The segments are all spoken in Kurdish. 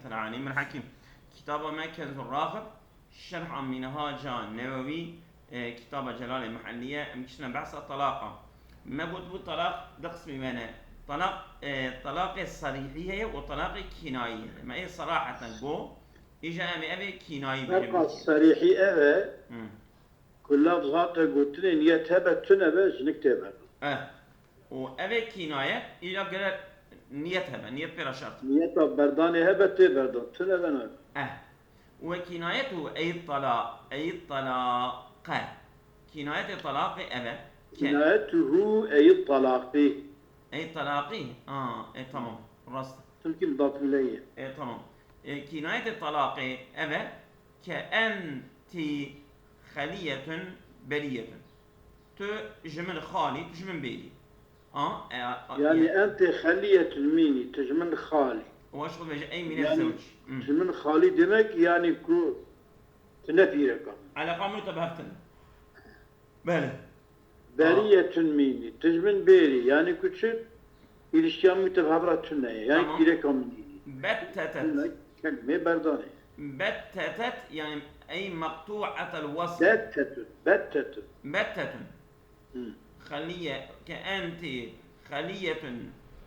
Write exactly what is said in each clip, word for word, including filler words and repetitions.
Teala Alimul Hakim. Kitaba me Kenzur Raxib, Şerha Minhaca Newewî, e, kitaba Celalê Mihellî ye. Em kiştine behsa talaqa. Me got bû talaq du qismî me ne. Talaq, e, talaqê sarîhî heye û talaqê kînayî heye. Me ê seraheten got, îja em ê evê kînayî Ferqa bêjin. Serîhî ev e, Hmm. Ku lafz hate gotinê niyet hebe tune be, jinik tê berdan. Eh. Û evê kînayet, îja gere niyet hebe, niyet pê re şert. Niyeta berdanê hebe tê berdan, tune be nabe. Eh. Û kînayet û eyît tala, eyît talaqe. Kînayetê talaqê ev e. Ke- Kînayetuhu eyît talaqî. Eyît talaqî? Aa, e, tamam. Rast. Çimkî mudafî leyê. E, tamam. E, kînayetê talaqê ev e. Ke enti xeliyetun beriyetun. Tu ji min xalî, tu ji min bêrî. A, e, a, Yani e. enti xeliyetun mînî, tu ji min xalî. Û eş xwe bêje, ey mîne Yani zewc. Hmm. Ji min xalî demek yani ku tu ne pîreka min. Eleqa min û te bi hev tune. Belê. Beriyetun mînî, tu ji min bêrî, yani ku çi? Îlişkiya min tev hevra tune ye, yani Tamam. pîreka min nînî. Bettetet. Tune kelîmê berdanê. Bettetet, yani ey meqtu'atel wasl. Bettetun, bettetun. Bettetun. Hı. Xeliye, ke enti xeliyetun,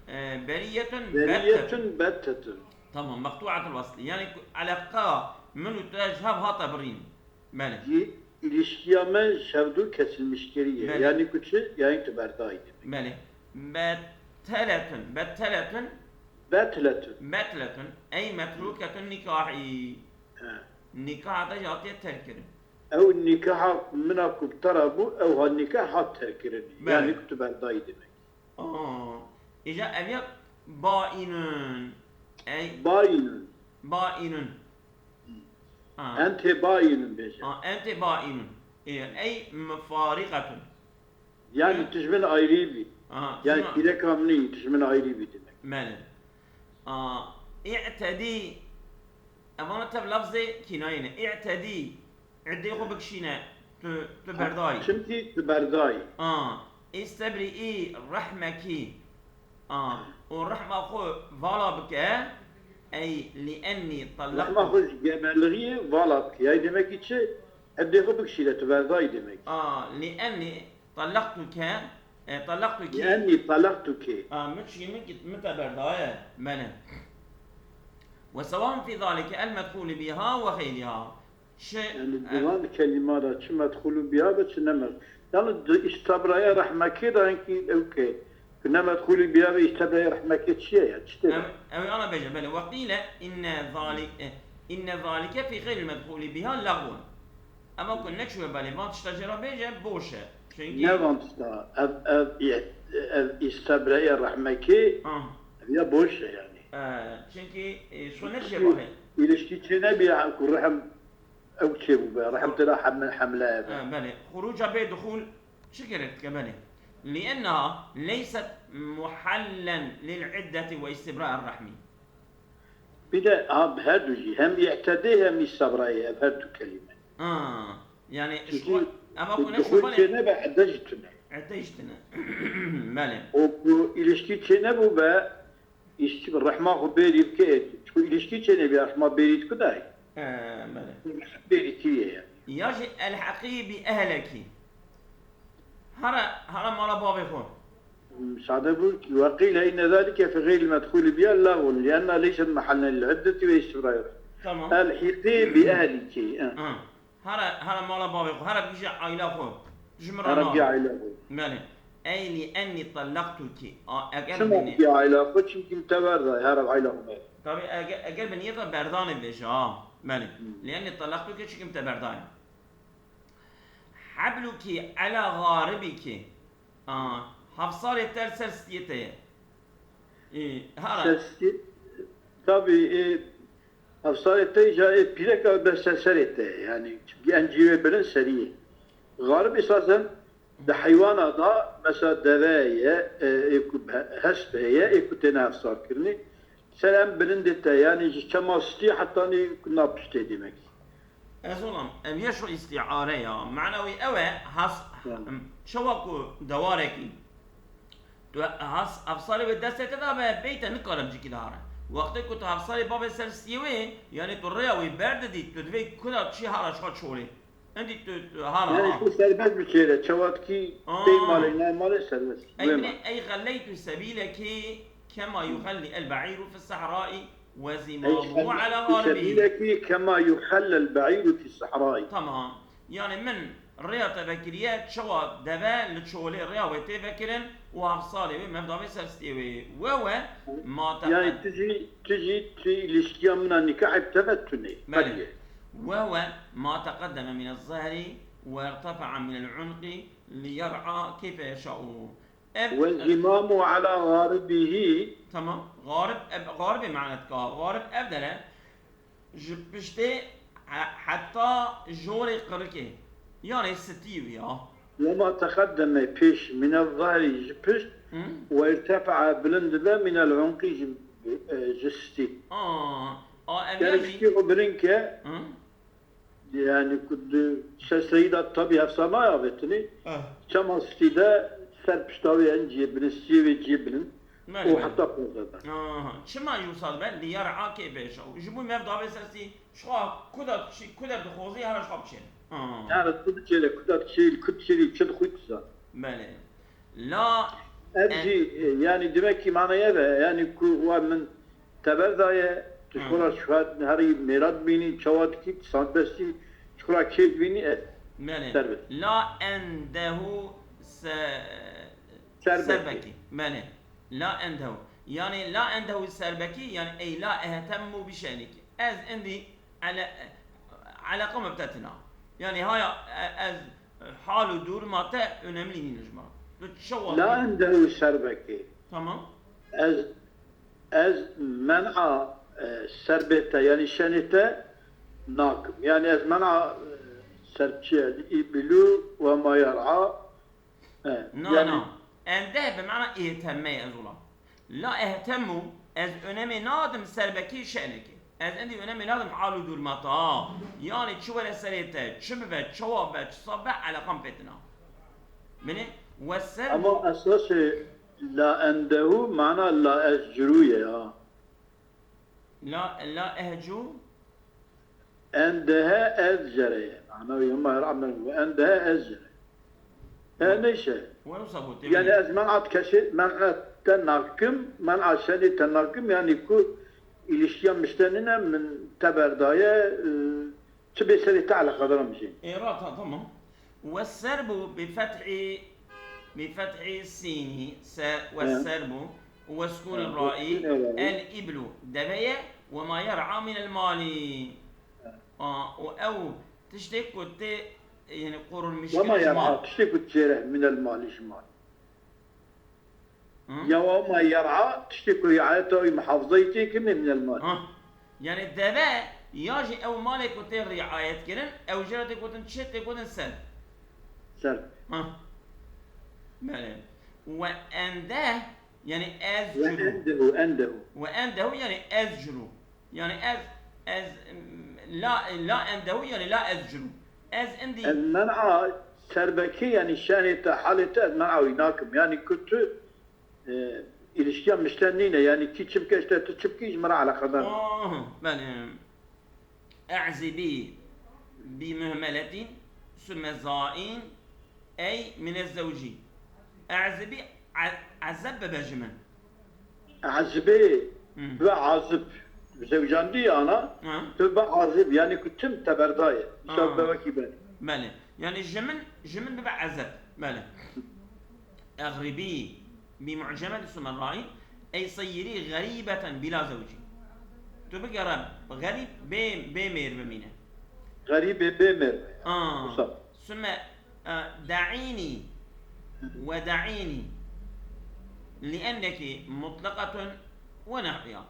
e, beriyetun, bettetun. Beriyetun, bettetun. Tamam, meqtu'atel wasl. Yani ku eleqa min û te ji hev hate birîn. Belê. Yî, îlişkiya me ji hevdû kesilmiş kiriye. Belê. Yani ku çi? Yani tu berdayî demek. Belê. Betteletun, betteletun. Betletun. Betletun. Ey metrûketun nikahî. He. Nîkaha te jî hatiye terk kirin. Ew nîkaha min a ku bi te re bû, ew ha nîkah hat terk kirin. Belê. Yani ku tu berdayî demek. Aa, îja ev ya baînun. Ey Baînun. Baînun. Aa. Ente baînun bêje. Aa, ente baînun. Ê, ey mufarîqetun. Yani Hı? tu ji min ayrî bî. Aha, Yani tu ji min pîreka min î, tu ji min ayrî bî demek. Belê. Aa, i'tedî. Evana tev lafzê kînayê ne. I'tedî. Eddê xwe bikişîne, tu, tu berdayî. Çimkî tu berdayî. A, îstebrî rehmekî. A, û rehma xwe vala bike, ey li ennî Rehma tallaqtu. Xwe ji geberlixiyê vala bike. Yani demek ki çi? Eddê xwe bikişîne, tu berdayî demek. A, li ennî tallaqtuke, e, tallaqtuki. Li ennî tallaqtuki. A, min çi min, min te berdaye, belê. Ve sewa'un fî zalike el medxûlî biha ve xeyrîha. Çi, Yani e, di van kelîma de çi medxûlû biha be, çi ne med-, yani di îstebraya rehmekê de enkî ew ke, ku ne medxûlî biha be îstebraya rehmekê çi ye ya? Çi tê de? Ew, ew ana bêje, belê. Weqîle inne zali-, e, inne zalike fî xeyril medxûlî biha lexwun. Ema ku neçûye belê, van tişta jê re bêje, boş e. Çünkü Ne van tişta, ev, ev, ev îstebraya rehmekê, Ah. ev ya boş e yani. E, çünkü, e, şu ne Çünkü şey var? İlişki çê nebiya ku rehm Ew çêbûbe, rehmtira hemle, hemle ebe. Ha, belê. Xuruca bê dixûl çi gerek dike, belê. Lienneha leyset muhallen lil iddeti ve istibra'ir rahmi. Bir de ha, her du jî, hem i'tedê hem istabrayê, ev her du kelîme. Ha, yani Çünkü şu, ama ku ne dixûl şöyle çê nebe, edde jî tune. Edde jî tune. Belê. O ku ilişki çê nebûbe, Îşçi rehma xwe bêrî bike, çku îlişkî çênê bî, rehma bêrî diku dayê. He, belê. Bêrî kiriye yani. Ya jî elheqî bi ehlekî. Hara, hara mala bavê xwe. Sade bû ki, ve qîle inne zalike fi xeyril medxûlî biha lagwun, lienna leyset mehallen lil iddeti ve istibrayir. Tamam. Elhiqî bi ehliki. Ha. Hara, hara mala bavê xwe, hara bigije aila xwe. Ji min re Hara nabe. bigije aila xwe. Belê. Ey li ennî tellaqtuki. A, eger Çima binê- bigije aila xwe? Çimkî min te berdayê, hara aila xwe berdayê. Tabii, eger, eger bi niyeta berdanê bêje, ha. Belê. Hmm. Li ennî tellaqtuki, çimkî min te berdayê. Hebluki ela garibiki. A, hevsarê te li ser stiyê te ye. Ê, hara. Ser stiyê, tabii, ê, hevsarê te îca ê pîreka be ser serê te ye. Yani, çünkü en cîvê birin serî ye. Garib esasen di heywana da, mesela deve ye, e, ê ku be-, hesp heye, ê ku têne hevsar kirinê. Ser em bilindê te, yani ji çema stî hetanî ku na piştê demek. Ez olam, ev ye şu istiare ya. Mana wî ew e, has, Hı. em, çawa ku dewarekî, tu has, hevsarê wê destê te da be, beyte nikare bi cîkî dihare. Wextê ku tu hevsalê bavê ser stiyê wê, yanî tu rêya wê berdidî, tu divê kuda çi hara çiqa çolê. Endî tu, tu hara Yani ha. Şu serbest bir şeyle. Çawatkî Aa. Tey malê, nay malê serbest. Ey Wê binê ma. Ey xelleytu sebîlekî kema yuxellî el be'îru fis sehraî ve Ey zimâmuhu xelleytu ala ğaribihî. Sebîlekî kema yuxellel be'îru fis sehraî. Tamam. Yani min rêya te vekiriye çawa deve li çolê rêya wê tê vekirin û hevsalê wê mevdavê ser stiyê wê. We we ma te Yani tu jî, tu jî, tu ilişkiya min a nikahê bi te ve tune. Belê. Qediye. Wehwe ma teqeddeme mine zehri we irtefa'a mine l'unqi li yer'a keyfe yeşa'u. Ev Ve zimamu ala ğaribihî. Tamam. Garib, ev, garibê mane dika. Garib ev dere ji piştê he- heta jorê qirikê. Yanê stî wî ya. Ve ma teqeddeme pêş mine zehri ji pişt Hı? ve irtefa'a bilind be mine l'unqi ji, e, ji stî. Aa, a ev Yani ya jî. piştî xwe bilind ke Hı? Yani ku di şeş seyî de tabî hevsa nayavêtinî. Ah. Çema stî de ser pişta wê en cihê bilind, stiyê wê cihê bilind Belê, û belê. heta ponzdeh de. Aha. Çima jî wisa dibe? Li yer'a keyfe yeşa'u. Ji bo mevdavê ser stî, çiqa kuda çi, kuda dixwazî hera çiqa biçêne. Aha. Yani tu diçêre, kuda diçêrî, ku diçêrî, çi dixwî tu zan. Belê. La Ev e- jî e, yani demek ki manaya ve yani ku wa min teber daye, tu Hı. şora şuhat herî mêrat bînî, çawa dikî, sandbestî, şora kêf bînî, e, Belê. Serbest. La endehu se Serbekî. Serbekî. Belê. La endehu. Yani la endehu serbekî, yani ey la ehtemmu bi şe'niki. Ez indî ele, eleqa me bi te tine. Yani haya e, ez hal û duruma te önemli nîne ji me. Tu çawa La endehu serbekî. Tamam. Ez, ez men'a e, serbê te, yani şenê te nakim. Yani ez men'a e, serçe, îbilu ve ma yer'a. E, Na, yani, na. Endeh bi mana ihtemme ez ola. La ehtemu, ez önemê nadim serbekî şe'nekê. Ez endî önemê nadim hal û durmata. Yani çi were serê te, çi bibe, çawa be, çi sabe, eleqam pêtina. Bini, we ser Ama esasê la endehu mana la ezcuru ye ya. La, la ehcu. Endehe ez jere ye. Mana wî hema her amel bu. Endehe ez jere. He neyse. We wisa gotê Yani ez men'at keşê, men'at te nakim, men'a şenê te nakim, yani ku ilişkiya miştenine min te berdaye, e, çi bê serê te eleqedar mijîn. Ê, ra, ta, tamam. Ve serbu bi fethî, bi fethî sînî, se, ve Hı. serbu, ve sukûnî Hı, raî, sukûnî raî. El iblu, deve ye, ve ma yer'a minel malî. A, û ew tiştê ku tê, yani, qurulmuşkirî Wema ji mal. yer'a, tiştê ku çêre minel malî ji mal. Hı? Ya wema yer'a, tiştê ku riayeta wî muhafazayê tê kirinê minel mal. Ha. Yani deve ya jî ew malê ku tê riayet kirin, ew jê re tê gotin çi, tê gotin ser. Ser. Ha. Belê. Ve endeh, yani ez Ve curu. endehu, endehu. Ve endehu yani ez curu. Yani ez, ez, la, la endehu yani la ez curu. Ez endî Ez men'a serbekî, yani şenê te, halê te, ez men'a wî nakim. Yani ku tu, e, ilişkiya mişten nîne, yani kî çi bike, işte tu çi bikî, ji min re eleqedar. Ah, belê. E'zibi bi muhmeletin sümme zain ey mine zewci. E'zibi a-, ezeb bibe ji min. Ezibê Hı. bi azib. Zewcandî ana, Ha. tu bi azib, yani ku tim te berdaye. Ha. Misal be wekî ben. Belê. Yani ji min, ji min bibe ezeb. Belê. Eğribi bi mu'cemeti sümme ra'i ey seyiri g'eribeten bila zewci. Tu bigere xerîb bê, bê mêr bimîne. Xerîbê bê mêr. Aa. Wisa. Sümme, e, da'ini ve da'ini li enneki mutlaqatun ve nehwiha.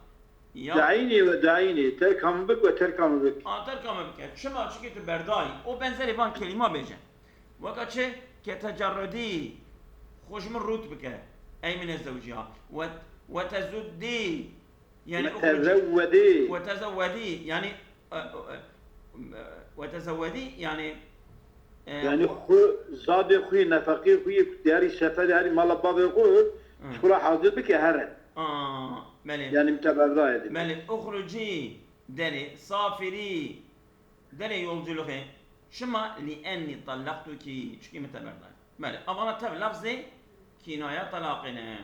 Ya Da'ini ve da'ini. Terka min bik ve terka min bik. A, terka me bike. Çima? Çikî tu berdayî. O benzerê van kelîma bêje. Weka çi? Ke tecerredî. Xwe ji min rût bike. Ey min ez zewciya. We, we tezuddî. Yani Ve tezewwedî. We tezewwedî. Yani, e, e, e, we tezewwedî. Yani, e, Yani xwe, zadê xwe, nefeqê xwe yê ku diyarî seferê herî mala bavê xwe, Hı. xwe re hazir bike here. Aa, belê. Yani müteberdayê dibe. Belê, uxrucî, derê, safirî, derê yolculuxê. Çima? Li ennî tellaqtukî, çikî müteberdayê. Belê, avana tev lafzê kînaya talaqê ne.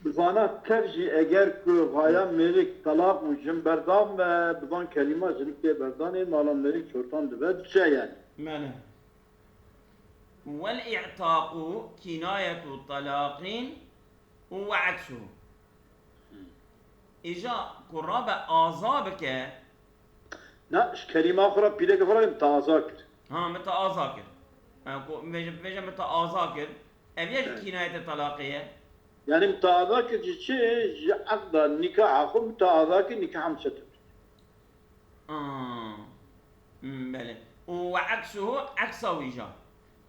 Bi vana tev jî eger ku vaya mêrik talaq û jin berdan be, bi van kelîma jinik tê berdanê, mala mêrik çortan dibe diçe yani. Belê. Wel i'taqu kînayetu talaqîn û we eksuhu. Îja ku rabe aza bike. Na, ji kelîma xwe re pîreke xwe re min te aza kir. Ha, min te aza kir. Ha, ku vêje, vêje min te aza kir. Ev ya ji kînayetê talaqê ye. Yani min te aza kir ji çi? Ji eqda nîkaha xwe min te aza kir, nîkaha min çetin. Aa, hmm, belê. Û we eksuhu, eksa wî ja.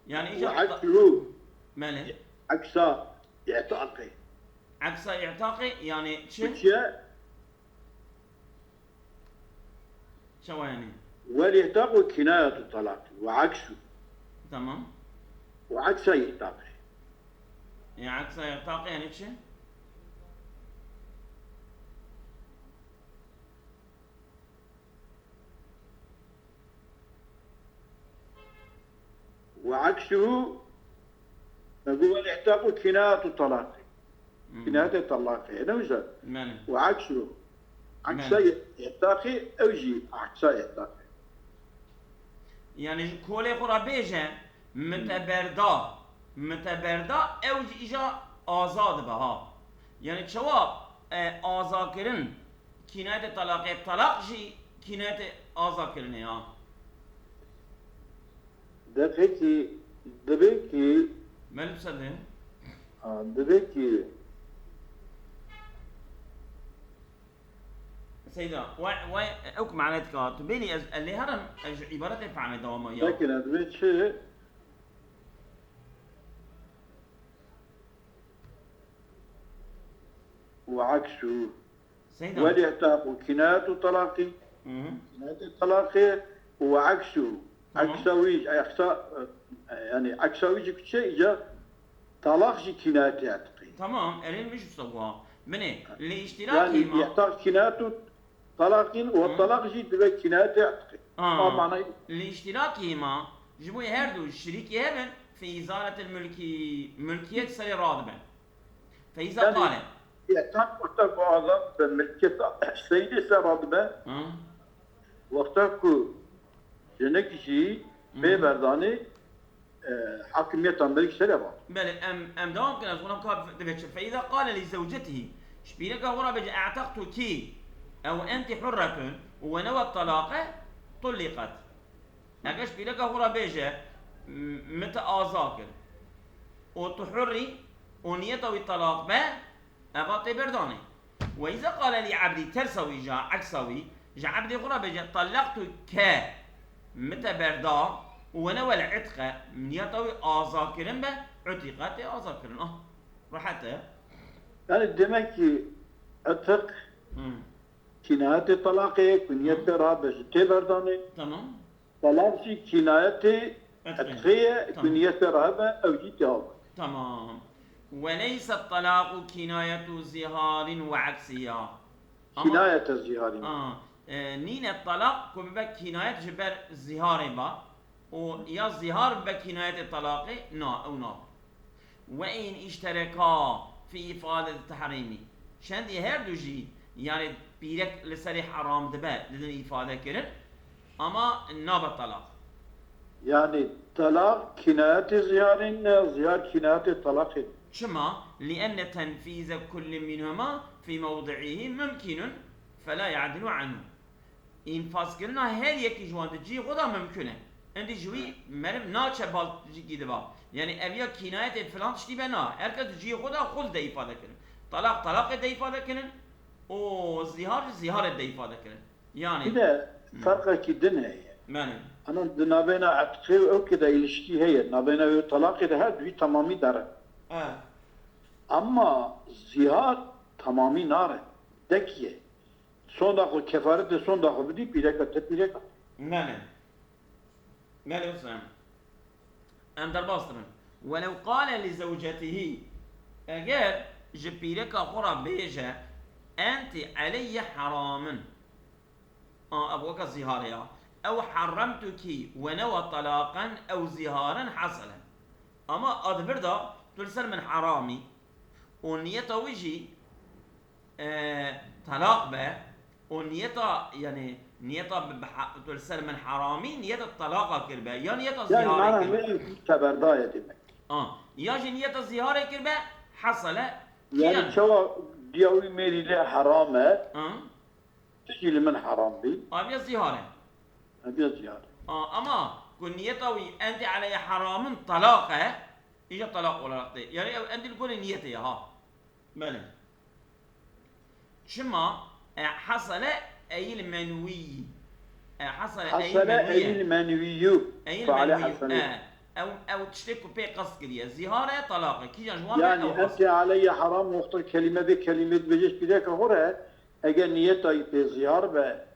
Yani îja Ve eksuhu Belê. Eksa i'taqê. Eksa i'taqê yani çi? Çiye? Çawa yani? Wel i'taqu kînayetu talaqî. Ve eksu. Tamam. Ve eksa i'taqê. Ya eksa i'taqê yani çi? Ve eksuhu, me got, wel i'taqu kînayetu talaqî. Kînayetê talaqê. Ne wisa? Belê. Ve eksuhu. Eksa i'taqî, ew jî eksa i'taqî. Yani ji kolê xwe re bêje, min te berda, min te berda, ew jî îja aza dibe ha. Yani çawa e, azakirin, kînayetê talaqê, talaq jî kînayetê azakirinê ya. De pekî, dibe ki, Belê, tu ser de. ha, dibe ki, Seyda, we, we, ew ku mane dika, tu bênî ez, ez lê herim, ez ji îbaretê fehmê dewama ya. Peki, ne dibe çi? Ve eksu. Seyda. Wel i'taqu kînayetu talaqî. Hı hı. Kînayetê talaqê û ve eksu. Tamam. Eksa wî, eksa, e, yani eksa wî jî kuçe îca talaq jî kînayetê etiqî. Tamam, erên min jî wisa got. Binê, li Yani îştirakî ma. i'taq kînayetu talaqîn û Hı. Talaq jî dibe kînayetê etiqî. Aa, A manayî. Li îştirakî ma, ji bo her du şirîkî hebin, fi îzaletil mulkî, mulkiyet serê radibe. Feyza Yani, qale. Î'taq wexta ku azad dibe, milkiyeta seydê ser radibe, Hı. wexta ku jinik jî Hı. bê berdanê, e, hakimiyeta milk serê radibe. Belê, em, em dewam kin, ez xwe ka dibe çi. Feyza qale li zewcetihî. Ji pîreka xwe re bêje, "E'taqtuki, ew enti hurretun, we newe talaqe, tulliqet." Eger ji pîreka xwe re bêje, "M-, min te aza kir." Û tu hurrî, û niyeta wî talaq be, eva tê berdanê. Ve îza qale lî ebdî, tersa wî ja, eksa wî, ji ebdê xwe re bêje, "Tellaqtuke", min te berda, û we newe li itqe, niyeta wî azakirin be, utiqa tê azakirin. Ah, rehet e. Yani demek ki itiq Hı, kînayetê talaqê ye, ku niyetê rabe ji tê berdanê. Tamam. Talaq jî kînayetê Itqê. itqê ye, ku Tamam. niyetê rabe, ew jî tê azakirin. Tamam. Ve leyse talaqu kînayetu ziharin ve eksiha. Ama Kînayete ziharî. Aa, e, nîne talaq ku bibe kînayet ji ber ziharê ba û ya zihar bibe kînayetê talaqê, na, ew nabe. Ve in iştereka fi ifade tehrîmî. Çendî her du jî, yani pîrek li serê heram dibe, didin îfade kirin, ama nabe talaq. Yani talaq kînayetê ziharî ne, zihar kînayetê talaqê. Çima? Li'enne tenfîze kulli minhuma fi mewdi'ihi mumkinun, fela ya'dilu anhu. Înfazkirina her yekî ji wan di cihê xwe de mimkun e. Endî ji wî meriv naçe bal jîkî diba. Yani ev ya kînayetê filan tiştî be na. Her kes di cihê xwe de xwe dide îfade kirin. Talaq talaqê de îfade kirin û zihar jî ziharê de îfade kirin. Yani Bir de Hmm. ferqekî din heye. Belê. Ana di navbeyna etqê û ewkê de îlişkî heye. Navbeyna wê û talaqê de her duî temamî dere. Evet. Ama zihar temamî nare. Dekî ye. Sonda xwe kefaretê sonda xwe bidî pîreka te pîreka. Belê. Belê wisa. Em derbas dibin. Welew qale li zewcetihî. Eger ji pîreka xwe re bêje, Enti aleyye haramin. A, ev weke zîharê ya. Ew harremtuki we newe talaqen ew zîharen haselen. Ama a di vir de tu li ser min heramî û niyeta wî jî, e, talaq be û niyeta, yani niyeta bi, bi ha-, tu li ser min heramî niyeta talaqa kiribe ya niyeta Yani zîharê mana kiribe. Min teberdaye demek. A, ya jî niyeta zîharê kiribe, hasele. Yani Kiyan? Çawa diya wî mêrî lê heram e. A. Tu jî li min heram bî. Aviya zîhar e. Aviya zîhar e. A, ama ku niyeta wî enti aleyye haramin talaq e, îja talaq olarak tê. Yani ew enti li gorî niyetê ye ha. Belê. Çima? E, hasele eyil menwî. E, hasele eyil Hasele menwî ye. Eyil menwîyu. Eyil Faale menwîyu. Hasele. E, ew, ew tiştê ku pê qest kiriye. Zîhar e, talaq e. Kîjan ji wan re Yani ew qest enti aleyye haram wexta kelîme bê kelîme dibêje pîreka xwe re, eger niyeta wî pê zîhar be,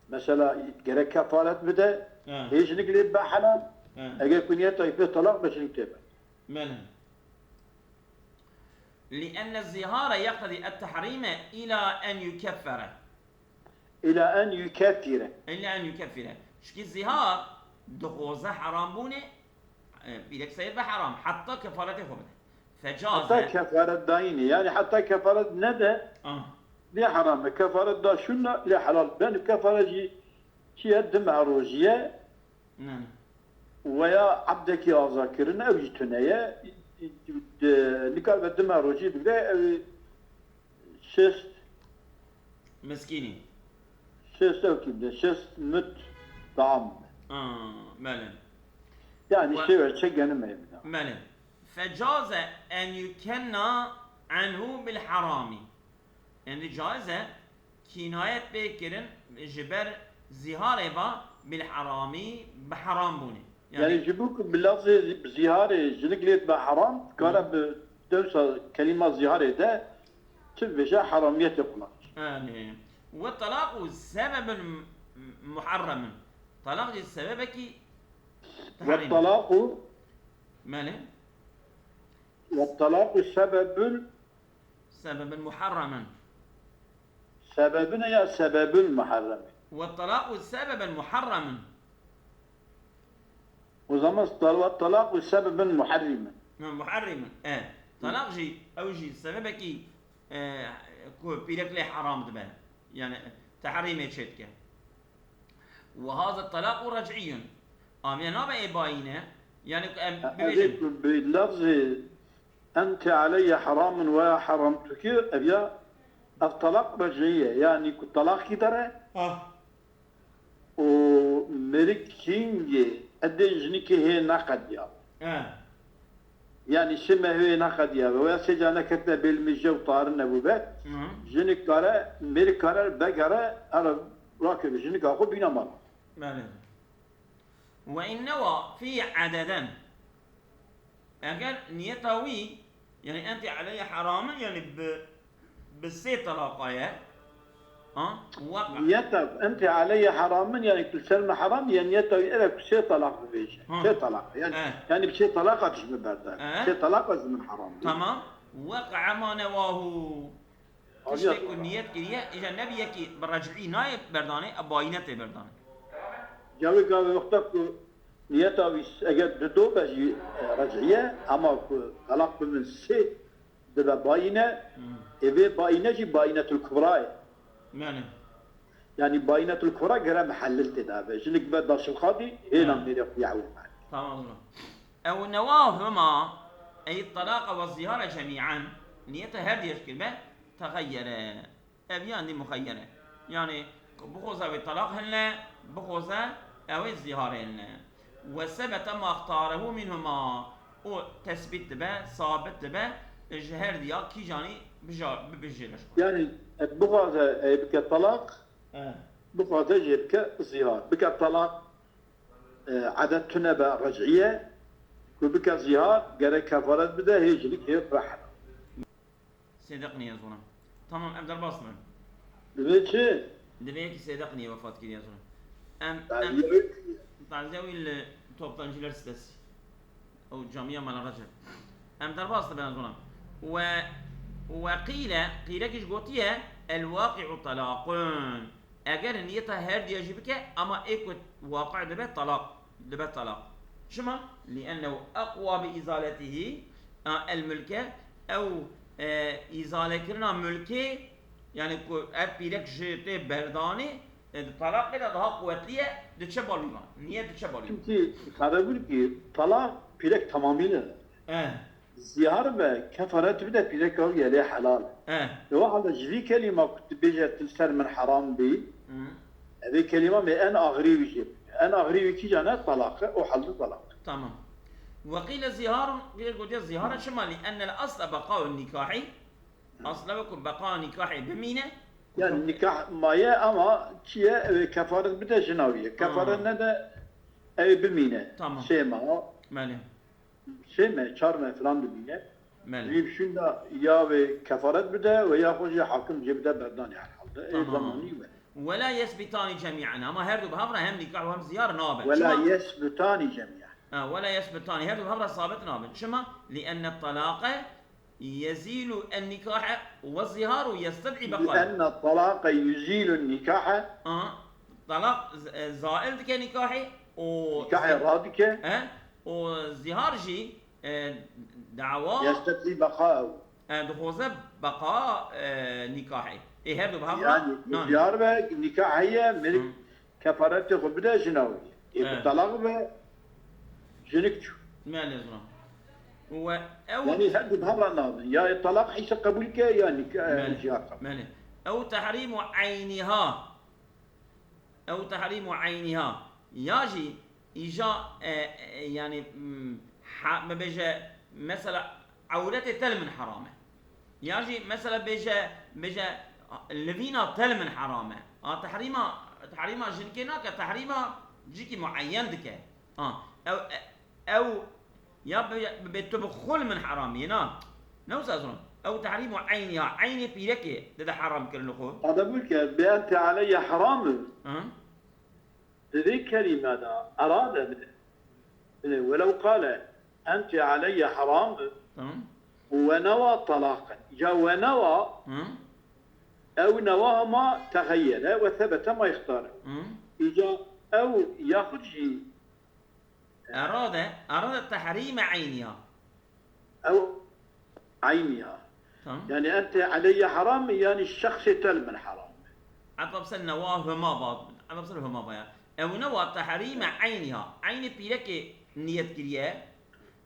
mesela gerek kefaret bide, He. hê jinik lê be helal, He. eger ku niyeta wî pê talaq be, jinik tê be. Belê. Li'enne zîhare yeqtedî et-tehrîme îla en yukeffere. Îla en yukeffire. Îla en yukeffire. Çikî zîhar dixwaze heram bûnê, e, pîrek seyir be heram. Heta kefaretê xwe bide. Fecaze. Heta kefaret dayînê. Yani heta kefaret nede, Ah. lê heram e. Kefaret da şûna lê helal. Ben kefaret jî çi ye? Di meh rojî ye. Ne. Weya ebdekî aza kirin, ew jî tune ye. Di, nikaribe di meh rojî bigre, ew şêst Miskînî. Şêst ew kî bide, şêst mut taam bide. Aa, belê. Yani Ve şêwe çi genime bide. Belê. Fecaze en yukenna anhu bil harami. Êndî caiz e kînayet pê kirin ji ber zîharê ve bil heramî, bi heram bûnê. Yani Yani ji bo ku bi lafzê zî-, bi zîharê jinik lê dibe heram, dikare Hı. bi dewsa kelîma zîharê de çi bibêje, heramiyetê xwe nake. Yani, we talaqu sebebun muharremun. Talaq jî sebebekî Ve tehrîm e. talaqu Belê. Ve talaqu sebebun Sebebin muharremin. Sebebin ya sebebin muharremin. Ve talaqu sebebin muharremin. O zaman tal-, ve talaqu sebebin muharremin. Ha, muharremin. E, talaq jî, ew jî sebebekî, e, ku pîrek lê heram dibe. Yani, tehrîmê çêdike. Ve haza talaqu rec'iyyun. Aviye nabe ê bayîne. Yani, em Ha, bibêjin. Ev ku bi lafzê enti aleyye haramun ve ya haramtuki, ev ya, ev talaq rec'iye. Yani ku talaq kî dere, Ah. û mêrik hîngê edê jinikê hê neqediya. Eh. Yani sê meh hê neqediya. Ve ya sê ca neketine bêlmîje û tarine bûbe. Hı. Jinik kare, mêrik kare, vegere, here rakeve jinika xwe bîne mala. Belê. Ve in newa fî ededen. Eger niyeta wî, yani enti aleyye haramin, yani bi, bi sê talaqa ye. Ha? Waka. Niyeta enti aleyye haramin, yani tu ser me heram, yani niyeta wî ere ku sê talaq bibêje. Ha. Sê talaq. Yani, Eh. yani bi sê talaqa tişt bi berdan. Eh. Sê talaqa ji min heram bû. Tamam. Waka ma newahu. Tiştê ku niyet kiriye, îja nebî yekî bi rec'î nayê berdanê, e bayîne tê berdanê. Cawê gavê wexta ku niyeta wî s-, eger di do be jî, e, rec'î ye, ama ku talaq bibin sê dibe bayîne, Hmm. ê vê bayîne jî bayînetul kubra ye. Yani. Yani bayînetul kubra gere muhellil tê de be. Jinik be daşilxadî, hêna Hmm. mêrê xwe ya ew be. Tamam, tamam. Ew newahuma, ey talaqa ve zihara cemî'an, niyeta her diye kiribe, tegayyere. Ev yan dî muxeyyere. Yani, bixwaze wê talaq hilne, bixwaze ew ê zihar hilne. Ve sebete ma xtarehu minhuma. O tesbît dibe, sabit dibe, ji her diya kîjanî bija-, bibijêre ji xwe. Yani, e, bixwaze, e, bike talaq, Eh. bixwaze jê bike zihar. Bike talaq, e, edet tune be rec'iye, ku bike zihar, gerek kefaret bide, hê jinik hê rehe. Sêdeq niye zona. Tamam, em derbas dibin. Divê çi? Divê yekî Sêdeq niye wefat kiriye zona. Em, em, Taziye wî li Toptancılar sitesi. Ew camiya Mala Recep. Em derbas dibin zona. Ve, ve qîle, qîlek jî gotiye, الواقع طلاق. Eger niyeta her diya jî bike, ama ê ku waqi dibe talaq, dibe talaq. Çima? لأنه أقوى بإزالته، a, الملك، ew, e, îzalekirina mulkê, yani ku ev pîrek ji tê berdanê, e, di talaqê de daha quwetlî ye, diçe bal wî van. Niye diçe bal wî van? Çünkü Xalebulkî talaq pîrek tamamî ne. Eh. Zihar be, kefaret bide, pîreka wî ye lê helal. Eh. Li we halde ji vî kelîma ku tu bêje tu li ser min heram bî, Hmm. evê kelîma me en axirî wî jê bike. En axirî wî kîja ne? Talaq e, o halde talaq. Tamam. وقيل زهار، qîl gotiye zihara çima? لأن الأصل بقاء النكاح. Asla wekî beqa nikahê bimîne. Yani nikah maye ama çi ye? Ew ê kefaret bide jina wî ye. Kefaret Ha. nede ew ê bimîne. Tamam. Sê meha. Belê. Sê me, çar me filan dibîne. Belê. Wî şûnda ya wê kefaret bide ve ya xwe jî hakim jê bide berdanê her halde. Ê Tamam. zamanî we. ولا يثبتان جميعا. Ama her du bi hev re hem nikah û hem ziyar nabe. Ve la Çima? yesbutani cemîa. Ha, ولا يثبتان. Her du bi hev re sabit nabin. Çima? لأن الطلاق يزيل النكاح والزهار يستدعي بقاء. لأن الطلاق يزيل النكاح. Ha, talaq z-, e, zail dike nikahê û Nikahê zi-, radike. e, û zihar jî, e, dawa, يستدعي بقاءه. e, dixwaze beqa, e, nikahê. Ê her du bi hev re Yani, nane. Zihar ve nikah heye, mirik Hı. kefaretê xwe bide jina wî. Ê ku Evet. talaq be, jinik çû. Belê zilam. We ew Yani her du bi hev re nabin. Ya talaq heyse qebûl ke ya nik-, e, Belê. zihar qebûl. Belê. Ew tehrîmu eyniha. Ew tehrîmu eyniha. Ya jî îja, e, e, yani, mm, ha, me bêje, mesela, ewretê te li min heram e. Ya jî mesela bêje, bêje, livîna te li min heram e. A, tehrîma, tehrîma jinkê nake, tehrîma cîkî mueyen dike. A, ew, ew ya bê, bê tu bi xwe li min heram e, na. Ne wisa zilam. Ew tehrîma eynî ya, eynê pîrekê dide heram kirin li xwe. Qebûl ke, bi ente aleyye heram e. Hı? Di vê kelîme de erade bide. Bide, welew qale, ente aleyye heram, Tamam. û we newa talaq in. Îca we newa, Hı? ew newa hema texeyere we sebete ma ixtare. Hı? Îca ew yaxud jî Erade, erade tehrîme eyniya. Ew eyniya. Tamam. Yani ente aleyye heram, yani şexsê te li min heram. Ata bi ser newa huma ba, ata bi ser huma ba ya. Ew newa tehrîme eyniha. Eynê pîrekê niyet kiriye.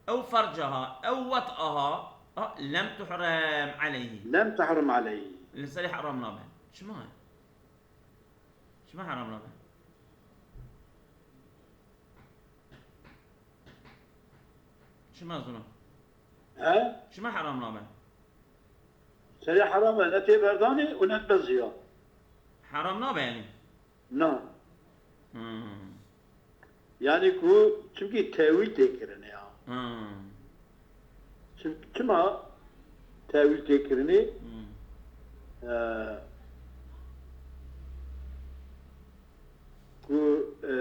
Ew fercaha, ew wet'aha, a, lem tuhrem aleyhi. Lem tuhrem aleyhi. Li serê heram nabe. Çima? Çima heram nabe? Çima zûna? He? Çima heram nabe? Serê heram e, ne tê berdanê û ne dibe ziya. Heram nabe yani? Na. Hmm. Yani ku, çimkî tewîl tê kirinê ya. Hmm. Çim-, çima tewîl tê kirinê? Hmm. E, ku, e,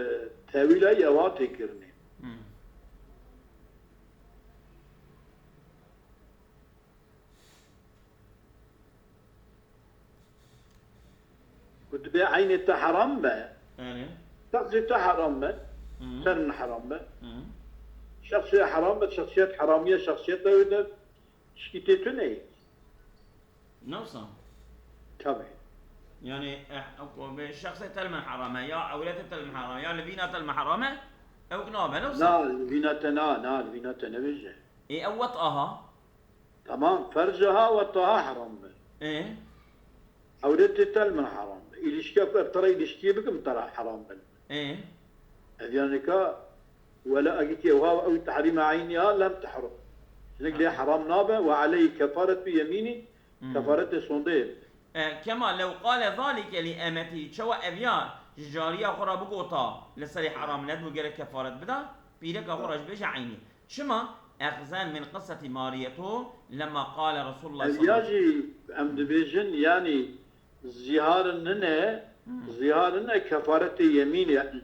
tewîla ewa tê kirinê. Hmm. Ku dibê eynê te heram be, Erê. şexsê te heram be, Hı. ser min heram be. Hı. Şexsê heram be, şexsiyet heramiye, şexsiyeta wê de tişkî tê tune ye. Ne wisa? Tabii. Yani, eh, ew ku bê şexsê te li min heram e, ya ewletê te li min heram e, ya livîna te li min heram e, ew ki nabe, ne wisa? Na, livîna te na, na, livîna te nebêje. Ê, ew wet aha. Tamam, fercaha wet'aha heram be. Ê? Ewretê te li min heram be. Îlişkiya ku ev tera îlişkiyê bikim tera heram be. Ê? Ev yani ka wela agitî ew ha ew tehrîma eyniha lem tehrum. Jinik lê Ha. heram nabe ve aleyhi kefaretu yemînî, Hmm. kefaretê sondeyê bide. E, kema lew qale zalike li emetihi, çawa ev ya ji cariya xwe re bigota li serê heram nedibû gerek kefaret bida, pîreka xwe re ji bêje eynî. Çima? Exzen min qiseti Mariyeto lema qale Resulullah Ev ya sallallahu jî em dibêjin, yanî zîhar nine, Hmm. zîhar nine kefaretê yemînê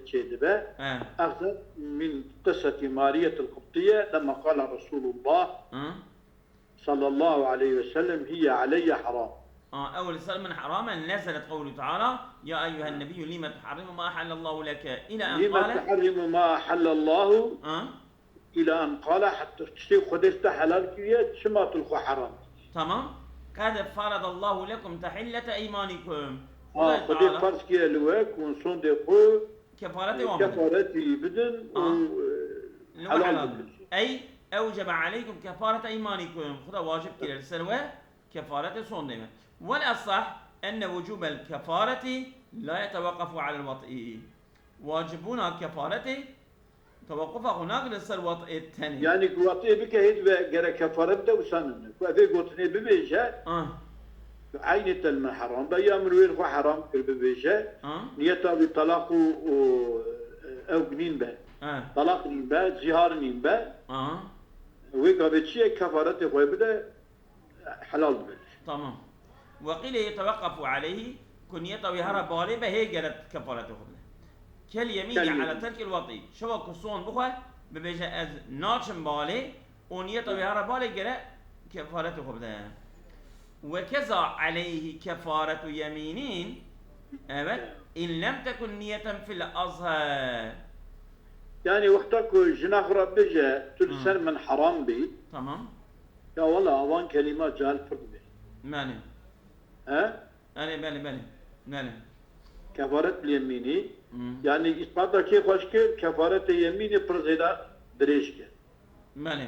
çê dibe. He. Exzen min qiseti Mariyetil Qibtiye lema qale Resulullah Hı? sallallahu aleyhi ve sellem hiye aleyye haram. Aa, ew li ser min heram e, nezelet qewlu Teala, ya eyyuhen nebiyyû lime tuharrimu ma ehallallahu leke, ila en Lime qale. tuharrimu ma ehallallahu Aa, ila en qale, heta tiştê Xwedê te helal kiriye, çima tu li xwe heram dikî? tamam. Qed feradallahu lekum tehillete eymanikum. Ha, Xwedê ferz kiriye li we ku hûn sondê xwe kefaretê wan bidin. Kefaretî bidin û Ha. e, Li helal helal. bidin. Ey, ewcebe aleykum kefarete eymanikum. Xuda wacib kiriye li ser we kefaretê sondê me. Wel esah enne wucubel kefareti la yeteweqefu alel wat'i. Wacibûna kefaretê tewequfa xwe nagire ser wat'ê tenê. Yanî ku wat'ê bike hê dibe gere kefaret de wisa nine. Ku evê gotinê bibêje, Ah, eynê te li min heram be, ya min wê li xwe heram kir bibêje, ah, niyeta wî talaq û, û, e, ew nîn be. ah, Talaq nîn be, zîhar nîn be. ah. Wê gavê çi ye, kefaretê xwe bide, helal dibe. Tamam. Ve qîle yeteweqqefu aleyhi, ku niyeta wî hera balê be hê gere kefaretê xwe bide. Kel yemînî Kel yemîn. Ala terkil watî. Şewa ku son bixwe, bibêje ez naçim balê û niyeta wî hera balê gere kefaretê xwe bide. Ve keza aleyhi kefaretu yemînîn, evet, in lem tekun niyeten fil azher. Yanî wexta ku jina xwe re bêje, tu li Hı. ser min heram bî, Tamam. ya wela avan kelîma cahil pir dibe. Belê. He? Belê, belê, belê. Belê. Kefaret li yemînî. Hmm. Yanî îsbata kê xweş kir, kefaretê yemînê pir zêde dirêj kir. Belê.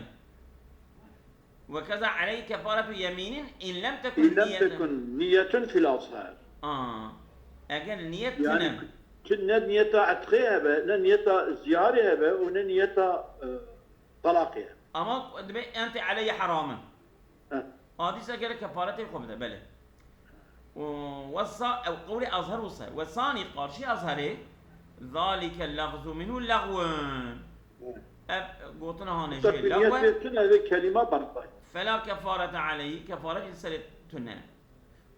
Ve keza aleyhi kefaretu yemînin in lem tekun İn lem niyeten. Tekun niyetun fil azher. Aa. Eger niyet Yani tine. Çi ne niyeta etqê hebe, ne niyeta ziyarê hebe û ne niyeta e, talaqê hebe. Ama dibe enti aleyhi heramin. Heh. Adîsa gerek kefaretê xwe bide, belê. Û wesa ew qewlê Azher wisa. Wesanî qarşî Azherê, zalike lafzu minhu lagwun. Ev gotina hanê jê lagwe. Niyetê tune ve kelîma berxwe. Fela kefarete aleyhi, kefaret li serê tune.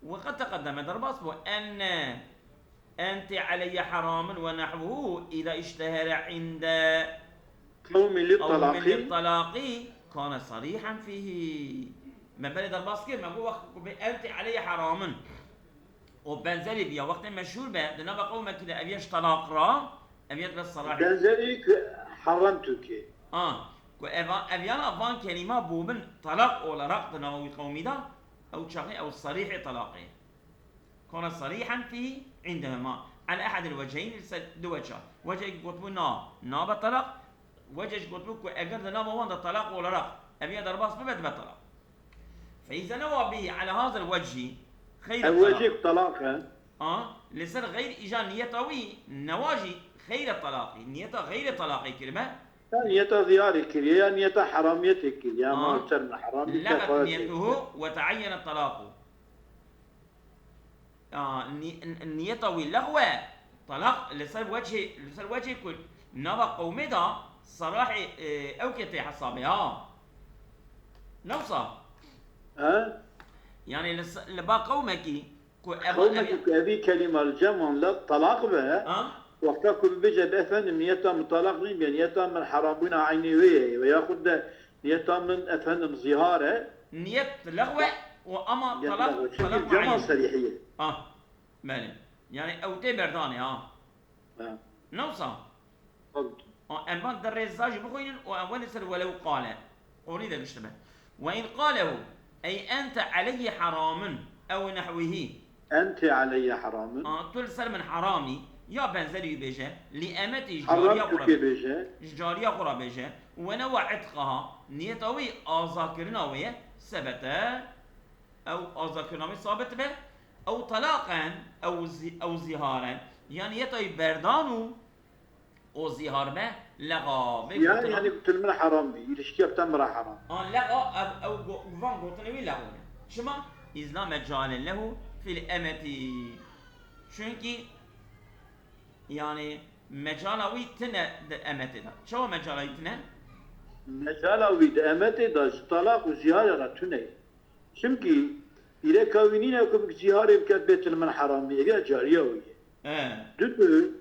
Ve qed teqedeme derbas bû enne enti aleyye heramin ve nehvuhu îda iştehere inde Qewmî li qewmin talaqî. Li talaqî kane sarîhen fîhî. Me belê derbas kir, me got wext ku bê enti aleyye heramin. O benzerî biya wextê meşhûr be, di nava qewmekî de ev ye ji talaq ra, ev ye dibe sarahî. Benzerî ku heram Tirkiyê. A, ku eva, ev yana van kelîma bûbin talaq olarak di nava wî qewmî de, ew çaxê ew sarîhê talaqê. Kona sarîhen fî indehuma. Ala ehadil wecheyni li ser du weça. Wechek gotbû na, nabe talaq. Wechek gotbû ku eger di nava wan de talaq olarak ev ya derbas bibe, dibe talaq. Fe îza newa bihî ala hazir wechî xeyre Ev talaq. Wechek talaq e. A, li ser xeyr îja niyeta wî newa jî xeyre talaqî. Niyeta xeyre talaqê kiribe. Ya niyeta ziyarê kiriye, ya niyeta heramiyetê kiriye, ama Aa. Li ser min heram bî, Legat kefaret niyetuhu ve teayyene talaqu. Aa, ni-, n-, niyeta wî lexwe, talaq li ser wechê, li ser wechê ku nava qewmê de sarahê, e, ew ke tê hesabê ha. Newsa. He? Yani li se-, li ba qewmekî ku ev, Qewmekî ku evî kelîma li cem wan le talaq be, Ha? Wexta ku bibêje, be efendim, niyeta min talaq nîn, niyeta min herambûna eynê wê ye, ve yaxud de niyeta min efendim zîhar e. Niyet lexwe û ama Niyet talaq, lexwe. Çünkü talaq cema muayyen. Serîhiye. Ah, belê. Yani ew tê berdanê ha. Ha. Newsa. Tabii. A, em van di rêza jî bixwînin û em welê ser welew qale. Qolî de giştime. Ve in qalehu, ey ente aleyhi heramin, ew nehwihi. Ente aleyye heramin. A, tu li ser min heramî, ya benzerî wî bêje, li emetî ji Heram cariya xwe Tirkiyê re, bêje. Ji cariya xwe re bêje, we newa itqaha, niyeta wî azakirina wê ye, sebete, ew azakirina wê sabit be, ew talaqen, ew zî-, ew zîharen, ya niyeta wî berdan û o zîhar be, lexa, vê Ya, gotina. Yani tu li min heram bî, ilişkiya te min re heram. An lexa, ev, ew go-, van gotinê wî lexa ne. Çima? Îz la mecale lehu fil emeti. Çünkü, yani, mecala wî tine di emetê de. Çawa mecala wî tine? Mecala wî di emetê de ji talaq û zîharê re tune ye. Çimkî îreka wî nîne ku bi zîharê bike bê tu li min heram bî, ev ya cariya wî ye. He. Dudu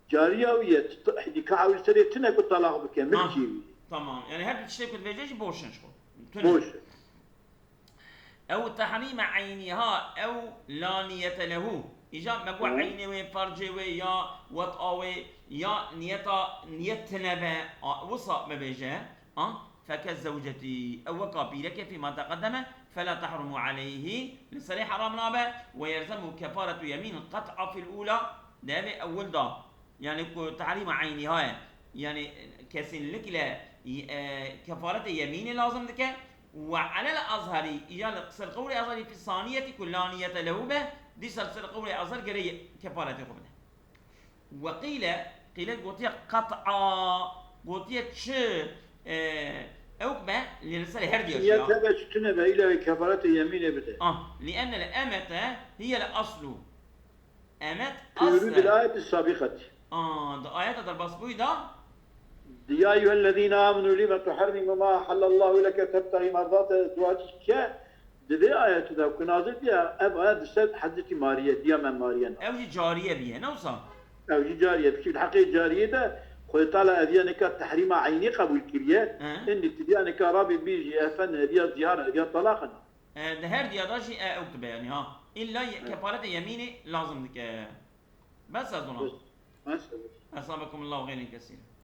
cariya wî ye, t-, nîkaha wî serê tune ku talaq bike, milkî wî ye. Tamam. Yani her tiştê ku dibêje jî boş in ji xwe. Tune. Boş. Ew tehrîme eyniha, ew la niyete lehu. Îca me got Hı. eynê wê, fercê wê ya wet'a wê ya niyeta, niyet tine be, a, wisa bibêje. A, feke zewcetî. Ew weka pîrekê fîma teqedeme, fela tehrumu aleyhî. Li serê heram nabe. Ve yelzemu kefaretu yemîn qet'a fil ula. Devê ewil da. Yani ku tehrîma eynî haye. Yani kesinlikle, e, kefaretê yemînê lazim dike. Ve alel azheri, îca li ser qewlê azheri fi saniyeti ku la niyete lehu be, dîsa li ser qewlê azher gere ye-, kefaretê xwe bide. Ve qîle, qîle gotiye qet'a, gotiye çi, e, ewk be, lê li ser her diya Niyet ya. Hebe çi tune be, île wê kefaretê yemînê bide. Ah, li enne le emete hiye le aslu. Emet Tûrû asle. Bil ayeti sabîqet. Aa, di ayeta derbasbûyî de. Ya eyyuhellezîne amenu lime tuharrimu ma ahallallahu leke tebtagî merdate ezwacike. Di vê ayetê de ku nazil diye, ev ayet di ser Hezretî Mariye, diya me Mariye ne. Ew jî cariye biye, ne wisa? Ew jî cariye. Piştî di heqê cariyê de Xwedê Teala ev ya nika tehrîma eynî qebûl kiriye. He. Hindî tu diya nika rabî bî jî efendi ev ya zîhar, ev ya talaq e. E, di her diya de jî e ew dibe, yani, ha. Îlla ye-, Evet. kefarete yemînê lazim dike. Bes ez ona. Bes, bes, evet. Esabekumullahu xeyren kesîr.